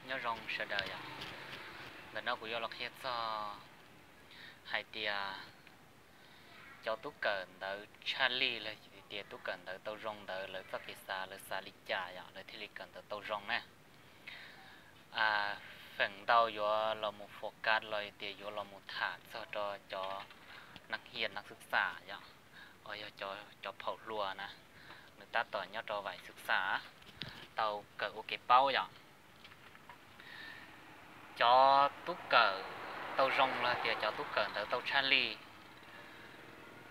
Nyob zoo sawv daws yom. Ntawm no kuv yuav los qhia txog hais tias cov tub kawm ntawv tshaj lij los tias tub kawm ntawv tau zoo ntawd lawv txoj kev xav, lawv xav li cas yom, lawv thiaj li kawm ntawv tau zoo na. Feem ntau yuav los mus focus los tias yuav los mus tham txog rau cov neeg hias neeg xwm xam yom, uas yog cov phaum hluas na, nws tab tom nyob rau vaim xwm xam tau kawm ua kev paub yom. Cov tub kawm tau zoo los tias cov tub kawm ntawv tau tshaj lij,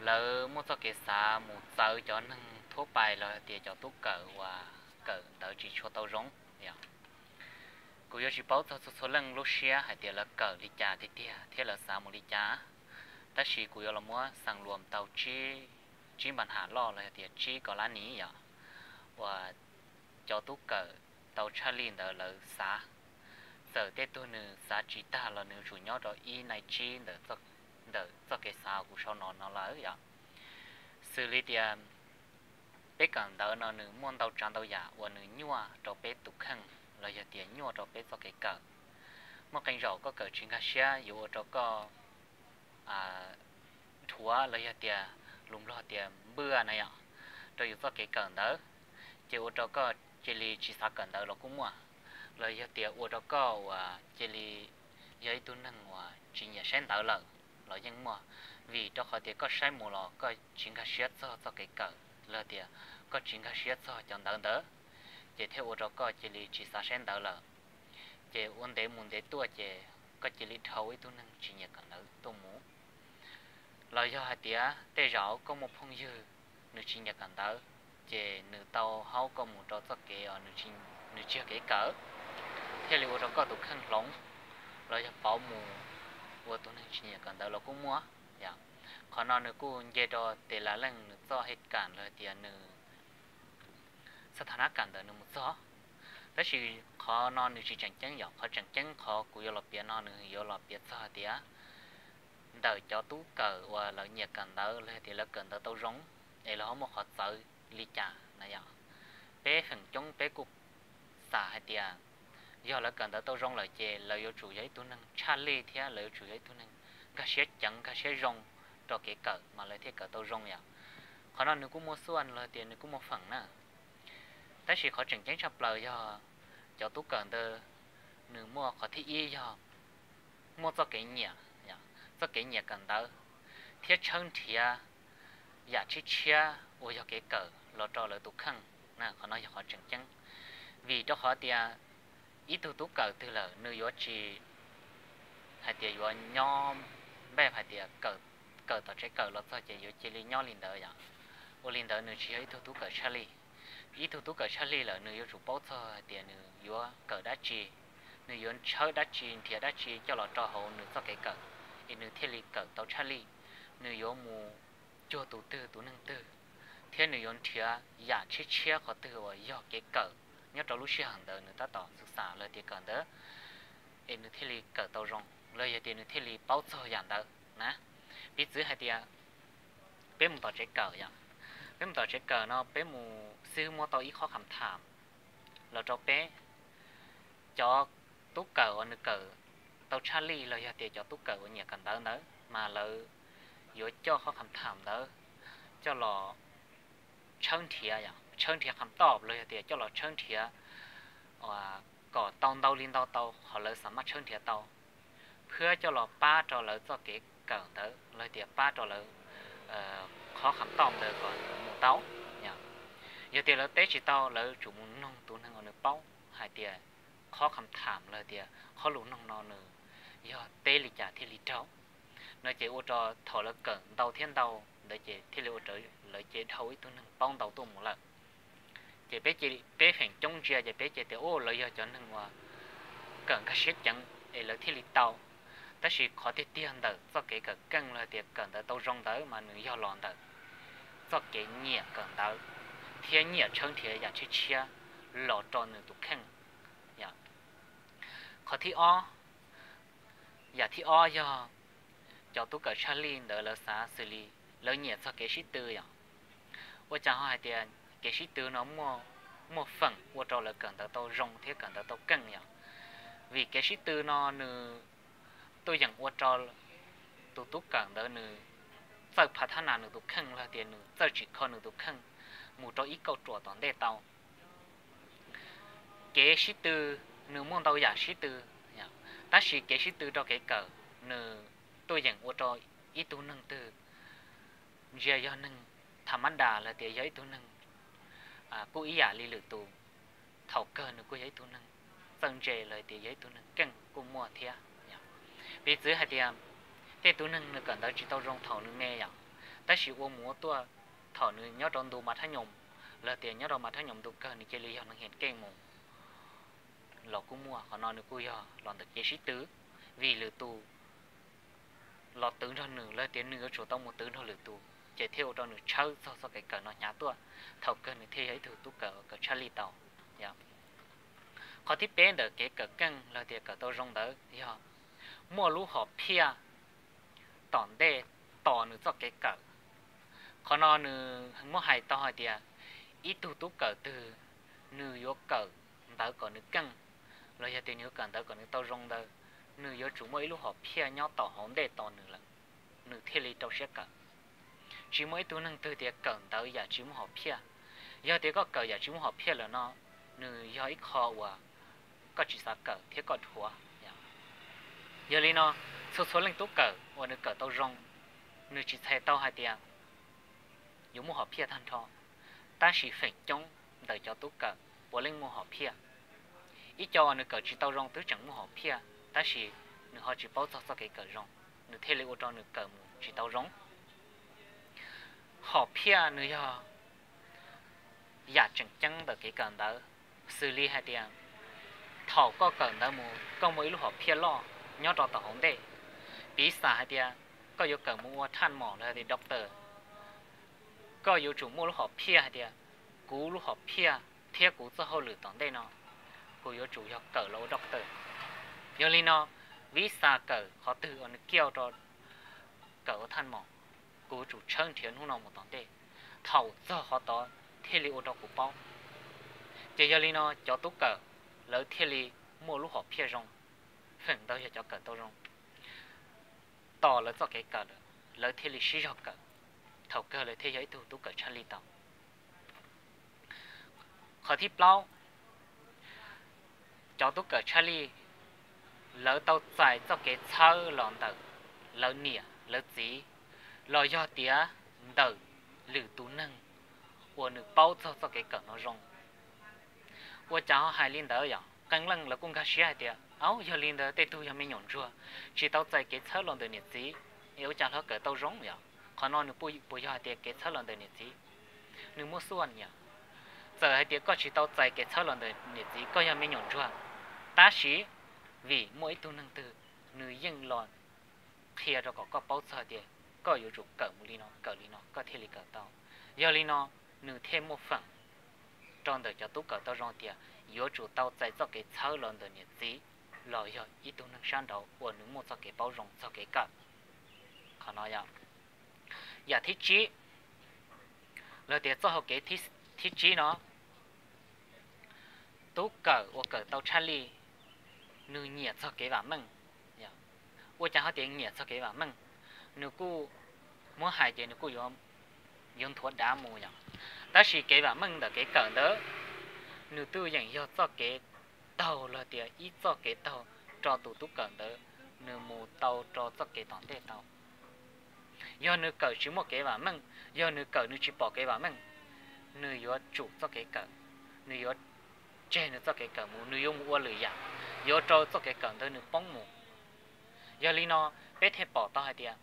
lawv muaj txoj kev xav mus txawv cov neeg thuab pais los tias cov tub kawm uas kawm ntawv tsis tshua tau zoo yom. Kuv yuav tsis paub txog txhua txhua leej lub siab hais tias lawv kawm li cas tiag tiag thiab lawv xav mus li cas, tab sis kuv yuav los muab xeem luas tau tsib npa ham loj los yog tias tsib kos lab niv yom, uas cov tub kawm tau tshaj lij ntawd lawv xav. Txawm tej tug nws xav tsis tag los nws yuav tsum nyob rau ib nai tsib ntawm txoj kev xav kuv sau no no lawm yom. Xws li tias peb kawm ntawv no nws muaj ntau tsav ntau yam uas nws nyuaj rau peb tus kheej los yog tias nyuaj rau peb txoj kev kawm. Muaj qee zaum koj kawm tsis nkag siab yuav ua rau koj dhuav los yog tias lus Nplog tias npwj na yom, rau yus txoj kev kawm ntawv, ces ua rau koj cia li tsis xav kawm ntawv los kuj muaj, los yog tias ua rau koj uas cia li yog ib tug neeg uas tsis nyiam saib ntawv lawm los yeej muaj, vim rau qhov tias koj saib mus los koj tsis nkag siab txog txoj kev kawm los tias koj tsis nkag siab txog cov ntawv ntawd, ces thiaj ua rau koj cia li tsis xav saib ntawv lawm. Ces ua ntev mus ntev tuaj ces koj cia li dhau ib tug neeg tsis nyiam kawm ntawv tuaj mus. Los yog hais tias tej zaum koj muaj phooj ywg nws tsis nyiam kawm ntawv, ces nws tau haub koj mus rau txoj kev uas nws tsis yog kev kawm, thiaj li ua rau koj tus kheej hloov, los yog pauv mus ua tus neeg tsis nyiam kawm ntawv los kuj muaj. Qhov no nws kuj nce rau tes las leej nws txoj hej kam los tias nws xav tham nab kam ntawm nws mus txog. Tab sis qhov no nws tsis tseem ceeb yom, qhov tseem ceeb qhov kuv yuav los piav no nws yuav los piav txog hais tias ntawm cov tub kawm uas lawv nyiam kawm ntawv los tias lawv kawm ntawv tau zoo, es lawv ho muaj qhov txawv li cas na yom. Peb feem coob peb kuj xav hais tias yog lawv kawm ntawv tau zoo lawm ces lawv yuav tsum yog ib tug neeg tshaj lij thiab lawv yuav tsum yog ib tug neeg nkag siab ceev nkag siab zoo rau kev kawm mas lawv thiaj kawm tau zoo yom. Qhov no nws kuj muaj xuaj los tias nws kuj muaj feem na. Tab sis qhov tseem ceeb tshaj plaws yog cov tub kawm ntawd nws muaj qhov thib ib yog muaj txoj kev nyiam, txoj kev nyiam kawm ntawv, thiab tshawb nrhiav yam tshiab tshiab uas yog kev kawm los rau lawv tus kheej. Qhov no yog qhov tseem ceeb, vim rau qhov tias ib tug tub kawm twg lawm nws yuav tsis hais tias yuav nyob npej hais tias kawm tom tsev kawm los txog ces yuav cia li nyob li ntawd yom. Ua li ntawd nws tsis yog ib tug tub kawm tshaj lij. Ib tug tub kawm tshaj lij lawm nws yuav tsum paub txog hais tias nws yuav kawm dab tsi, nws yuav tshawb dab tsi nrhiav dab tsi coj los rau hauv nws txoj kev kawm, es nws thiaj li kawm tau tshaj lij. Nws yuav mus cuag tus twg tus neeg twg, thiab nws yuav nrhiav yam tshiab tshiab qhov twg uas yog kev kawm nyob rau lub sij hawm ntawd nws tab tom xwm xam los tias kawm ntawd, es nws thiaj li kawm tau zoo los yog tias nws thiaj li paub txog yam ntawd na. Piv txwv hais tias peb mus tom tsev kawm yom, peb mus tom tsev kawm no peb mus xib hwb muab tau ib qhov kham tham los rau peb. Cov tub kawm uas nws kawm tau tshaj lij los yog tias cov tub kawm uas nyiam kawm ntawv ntawd mas lawv yuav coj qhov kham tham ntawd coj los tshawb nrhiav, tshawb nrhiav kham toj los yog tias coj los tshawb nrhiav kom tau ntau li ntau tau qhov lawv xav maj tshawb nrhiav tau, thiab coj los pab rau lawv txoj kev kawm ntawd los tias pab rau lawv qhov kham toj ntawd kom mus tau. Yog tias lawv teb tsis tau lawv tsum mus noog tus neeg uas nws paub hais tias qhov kham tham los tias qhov lus noog no nws yog teb li cas thiaj li raug no ces ua rau thaum lawv kawm ntau thiab ntau ntawd ces thiaj li ua rau lawv ces dhau ib tug neeg paub ntau tuaj mus lawm. Ces peb feem coob ntsia ces peb ces tias u lawv yog cov neeg uas kawm nkag siab ceev es lawv thiaj li tau. Tab sis qhov tiag tiag ntawm txoj kev kawm keej los tias kawm ntawv tau zoo ntawd mas nws yog los ntawm txoj kev nyiam kawm ntawv thiab nyiam tshawb nrhiav yam tshiab tshiab los rau nws tus kheej. Qhov thib ob, yam thib ob yog cov tub kawm tshaj lij ntawd lawv xav xws li lawv nyiam txog kev sib tw yom. Ua cas ho hais tias kev sib tw no muaj feem ua rau lawv kawm ntawv tau zoo thiab kawm ntawv tau keej yom? Vim kev sib tw no nws tuaj yeem ua rau tus tub kawm ntawd nws txawj phav thab nas nws tus kheej los tias nws txawj tsim kho nws tus kheej mus rau ib kauj ruam tom ntej tau. Kev sib tw nws muaj ntau yam sib tw, tab sis kev sib tw rau kev kawm nws tuaj yeem ua rau ib tug neeg twg ntsia yog neeg tha mab das los tias yog ib tug neeg kuj ib yam li lwm tus, thaum kawg nws kuj yog ib tug neeg txawj ntse los tias yog ib tug neeg keej kuj muaj thiab. Piv txwv hais tias tej tug neeg nws kawm ntawv tsis tau zoo thaum nws me yom, tab sis ua mus ua tuaj thaum nws nyob rau ntu mas thab nyoos los tias nyob rau mas thab nyoos ntu kawg nws cia li yog neeg hiam keej mus los kuj muaj. Qhov no nws kuj yog los ntawm kev sib tw, vim lwm tus los twv nrog nws los tias nws yuav tsum tau mus twv nrog lwm tus, ces thiaj ua rau nws tshawb txog txoj kev kawm no hnyav tuaj, thaum kawg nws thiaj yog ib tug tub kawm uas kawm tshaj lij tau. Qhov thib peb ntawm kev kawm keej los tias kawm tau zoo ntawd yog muaj lub hom phiaj tom ntej tos nws txoj kev kawm. Qhov no nws muab hais tau hais tias ib tug tub kawm twg nws yuav kawm ntawv kom nws keej, los yog tias nws yuav kawm ntawv kom nws tau zoo ntawd, nws yuav tsum muaj ib lub hom phiaj nyob tom hauv ntej tos nws lawm, nws thiaj li rau siab kawm. Tsis muaj ib tug neeg twg tias kawm ntawv yam tsis muaj hom phiaj. Yog tias koj kawm yam tsis muaj hom phiaj lawm no, nws yog ib qho uas koj tsis xav kawm thiab koj dhuav. Yog li no, txhua txhua leej tub kawm uas nws kawm tau zoo, nws tsis txhais tau hais tias yuav muaj hom phiaj tag nrho, tab sis feem coob ntawm cov tub kawm puav leej muaj hom phiaj. Ib co uas nws kawm tsis tau zoo twb tseem muaj hom phiaj, tab sis nws ho tsis paub txog txoj kev kawm zoo, nws thiaj li ua rau nws kawm mus tsis tau zoo. Hom phiaj nws yog yam tseem ceeb ntawm kev kawm ntawv, xws li hais tias thaum koj kawm ntawv mus koj muaj ib lub hom phiaj loj nyob rau tom hauv ntej. Piv xam hais tias koj yuav kawm mus ua thaj mom los hais tias doctor, koj yuav tsum muaj lub hom phiaj hais tias kuv lub hom phiaj thiab kuv txoj hauj lwm tom ntej no kuv yuav tsum yog kawm los ua doctor. Yog li no, visa kawm qhov twg uas nws kiaj rau kawm ua thaj mom, kuv yuav tsum tshawb nrhiav hnub no mus tom ntej, thaum txog qhov tod thiaj li ua rau kuv paub. Ces yog li no cov tub kawm lawv thiaj li muaj lub hom phiaj zoo, feem ntau yog cov kawm tau zoo tos lawv txoj kev kawm lawm, lawv thiaj li sib zog kawm, thaum kawg lawv thiaj yog ib tug tub kawm tshaj lij tau. Qhov thib plaub, cov tub kawm tshaj lij lawv tau txais txoj kev txhawb los ntawm lawv niam lawv txiv, los yog tias ntawm lwm tus neeg uas nws paub txog txoj kev kawm no zoo. Ua cas ho hais li ntawd yom? Qee leej lawv kuj nkag siab hais tias, aub, yog li ntawd tej tug yog me nyuam ntsuag tsis tau txais kev txhawb los ntawm niam txiv, es ua cas ho kawm tau zoo yom? Qhov no nws puas yog hais tias kev txhawb los ntawm niam txiv? Nws muaj xuaj yom. Txawm hais tias koj tsis tau txais kev txhawb los ntawm niam txiv, koj yog me nyuam ntsuag, tab sis vim muaj ib tug neeg twg nws yeej los qhia rau kom koj paub txog tias koj yuav tsum kawm mus li no kawm li no koj thiaj li kawm tau. Yog li no nws thiaj muaj feem rau ntawm cov tub kawm tau zoo tias yuav tsum tau txais txoj kev txhawb los ntawm niam txiv los yog ib tug neeg sab nraud uas nws muaj txoj kev paub zoo txog kev kawm. Qhov no yom. Yam thib tsib, los tias txoj hau kev thib tsib no, tub kawm uas kawm tau tshaj lij, nws nyiam txog kev vam meej. Ua cas ho tias nyiam txog kev vam meej? Nws kuj muab hais ces nws kuj yuav nthuav dav mus yom. Tab sis kev vam meej ntawm kev kawm ntawd, nws twb yeem yog txoj kev taug los tias ib txoj kev taug rau tus tub kawm ntawd nws mus tau rau txoj kev tom ntej tau. Yog nws kawm tsis muaj kev vam meej, yog nws kawm nws tsis pom kev vam meej, nws yuav tsum txoj kev kawm, nws yuav tseg nws txoj kev kawm mus, nws yuav mus ua lwm yam, yuav rau txoj kev kawm ntawd nws poob mus. Yog li no, peb thiaj pom tau hais tias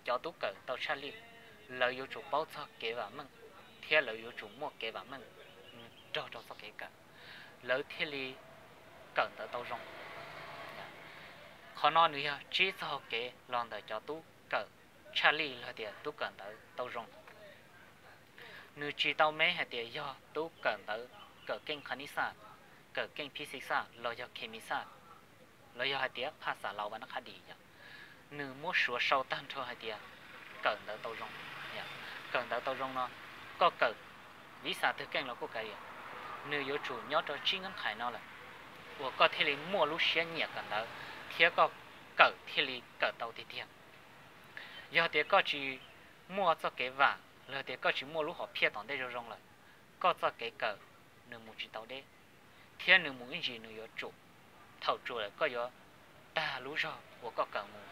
cov tub kawm tau tshaj lij, lawv yuav tsum paub txog kev vam meej, thiab lawv yuav tsum muaj kev vam meej nrog rau txoj kev kawm, lawv thiaj li kawm ntawv tau zoo. Qhov no nws yog tsib txoj hau kev los ntawm cov tub kawm tshaj lij los tias tub kawm ntawv tau zoo. Nws tsis tau meb hais tias yog tub kawm ntawv kawm keej qha nib xaj, kawm keej phij xij xaj los yog khe mis xaj, los yog hais tias phaj xas laus va nab qhab dis yom. Nws muab suav sau tag nrho hais tias kawm ntawv tau zoo. Kawm ntawv tau zoo no, koj kawm vis xas twg keej los kuj kav liam, nws yuav tsum nyob rau tsib nqeeb qhais no lawm. uas koj thiaj li muaj lub siab nyiam kawm ntawv, thiab koj kawm thiaj li kawm tau tiag tiag. Yog tias koj tsis muaj txoj kev vam, los tias koj tsis muaj lub hom phiaj tom ntej zoo zoo lawm, koj txoj kev kawm nws mus tsis tau deb, thiab nws mus ib ntsis nws yuav tsum. Thaum tsum lawm koj yuav tag lub zog uas koj kawm mus,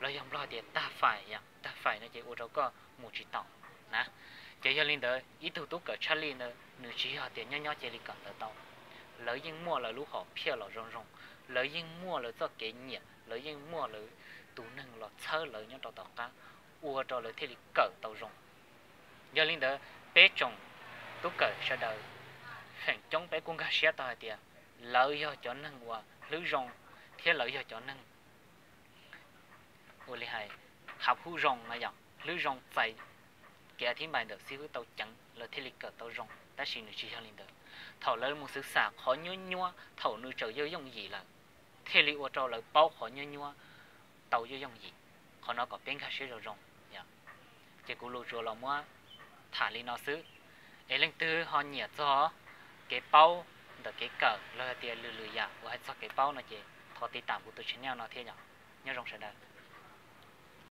los yog nplog tias tag fais, tag fais no ces ua rau koj mus tsis taus na. Ces yog li ntawd ib tug tub kawm tshaj lij ntawd nws tsis yog tias nyob nyob cia li kawm ntawv tau. Lawv yeej muaj lawv lub hom phiaj los zoo zoo, lawv yeej muaj lawv txoj kev nyiam, lawv yeej muaj lawv tus neeg los txhawb lawv nyob rau tom qab, ua rau lawv thiaj li kawm tau zoo. Yog li ntawd peb tsoom tub kawm sawv daws, feem coob peb kuj nkag siab tau hais tias lawv yog cov neeg uas hlwb zoo, thiab lawv yog cov neeg ua li hais, hav phub zoo no yog hlwb zoo txais kev thib npais ntawm xib hwb tau ceev lawv thiaj li kawm tau zoo, tab sis nws tsis yog li ntawd. Thaum lawv mus xwv xam qhov nyuab nyuab thaum nws tseem yooj yooj yim lawm, thiaj li ua rau lawv paub qhov nyuab nyuab tau yooj yooj yim. Qhov no kom peb nkag siab zoo zoo. Ces kuv lus tsuas los muab tham li no xwb. Es leej twg ho nyiam txog kev paub ntawm kev kawm los tias lwm lwm yam uas hais txog kev paub no ces thov tiv tam kuv tus channel no thiab yom. Nyob zoo sawv daws.